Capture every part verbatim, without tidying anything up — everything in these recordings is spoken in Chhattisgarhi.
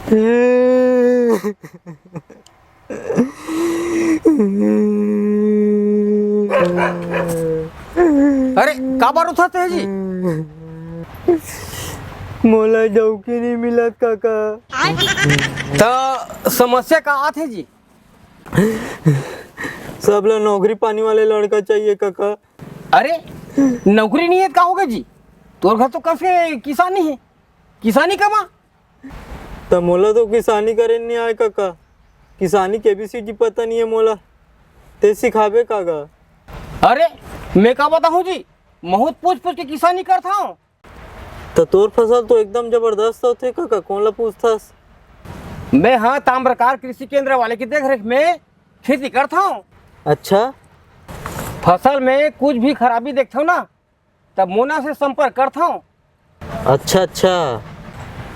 अरे, काबर उठत हे जी? मोला डौकी नहीं मिलत, काका। त समस्या का आत हे जी? सबला नौकरी पानी वाले लड़का चाहिए, काका। अरे, नौकरी नहीं हे त का होगे जी? तोर घर तो कस के किसानी हे, किसानी कमा। त मोला तो किसानी करे नहीं आय, काका। किसानी के एबीसीडी पता नहीं हे मोला। ते सिखाबे का गा? अरे, मैं का बताहूँ जी, महूँ त पूछ पूछ के किसानी करत हँव। त तोर फसल तो एकदम जबरदस्त होथे, काका, कोन ला पूछथस? मैं ह ताम्रकार कृषि केंद्र वाले के देख रेख में खेती करत हँव। अच्छा। फसल में कुछ भी खराबी देखथव ना, तब मोना से संपर्क करथव। अच्छा, अच्छा।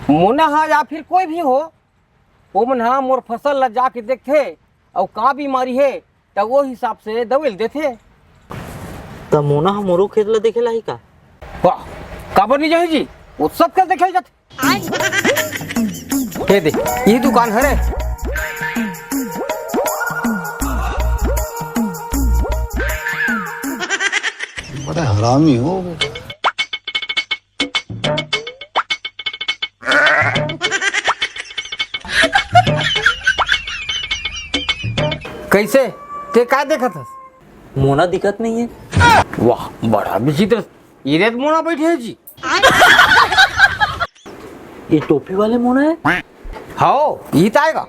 मोना ह या फिर कोई भी हो, ओमन ह मोर फसल ला जाके देखथे, अउ का बीमारी हे, त वो हिसाब से दवई ल देथे। त मोना ह मोरो खेत ला देखे लाही का? वाह, काबर नहीं जाही जी, वो सब खेत देखे जाथे। ये दे, ये दुकान हरे। बड़ा हरामी हो बेटा। कैसे? ते का देखत हस? मोना दिखत नहीं है। वाह, बड़ा विचित्र। ये रेत मोना बैठे है जी। ये टोपी वाले मोना है? हाओ, ये तो आएगा।